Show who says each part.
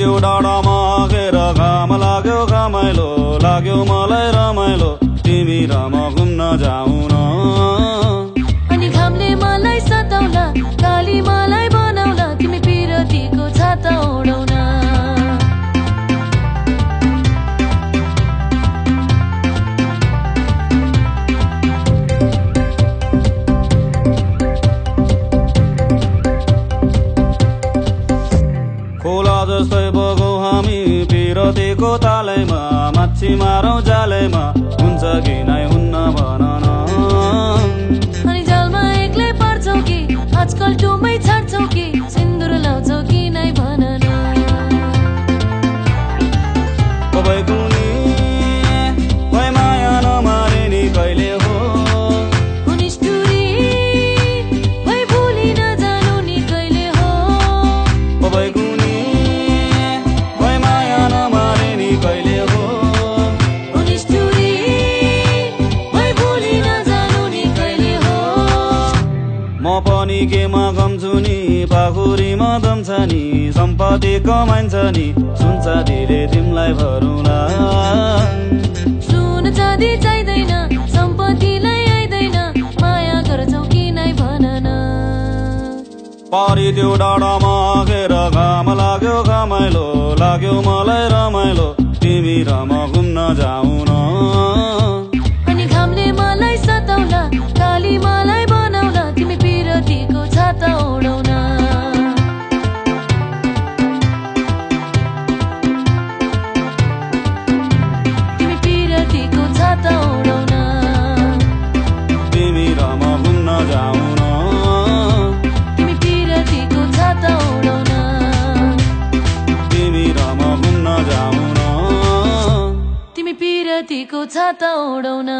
Speaker 1: त्यो डाँडामा आगेर घाम लाग्यो घमाइलो लाग्यो मलाई रमाइलो तिमी र म घुम्न जाऊ न
Speaker 2: अनि घामले मलाई सताउला काली मलाई बनाउला तिमी पिरतीको छाता ओढाउन
Speaker 1: खोला जस्तै बगौ हामी पिरतीको तालैमा माछी मारौँ जालैमा हुन्छ कि नै हुन्न भन न
Speaker 2: अनि जालमा एक्लै पर्छौ कि आजकल टुमै छाड्छौ कि सिन्दुर लाउँछौ कि नै भन न
Speaker 1: भई कुनी भई माया नमारे नि कहिले हो
Speaker 2: निष्ठुरी भई भुली नजानु नि कहिले हो
Speaker 1: भई कुनी भई माया नमारे नि कहिले हो
Speaker 2: निष्ठुरी भई भुली नजानु नि कहिले हो
Speaker 1: म पनि केमा गम्छु नि पाखुरीमा दम्छ नि सम्पत्ति कमाइन्छ नि सुन्छ दिले तिमीलाई भरुला
Speaker 2: सुन चाँदी चाहिँदैन सम्पत्तिलाई आइदैन माया गर्छौ कि नै भन न
Speaker 1: पारी त्यो डाँडामा आगेर घाम लाग्यो घमाइलो लाग्यो मलाई रमाइलो तिमी र म घुम्न जाऊ न
Speaker 2: अनि घामले मलाई सताउला काली मलाई बनाउला तिमी पिरतीको छाता ओढाउन तिमी पिरतीको छाता ओढाउन
Speaker 1: तिमी र म घुम्न जाऊ न
Speaker 2: तिमी पिरतीको छाता ओढाउन
Speaker 1: तिमी र म घुम्न जाऊ न
Speaker 2: तिमी पिरतीको छाता ओढाउन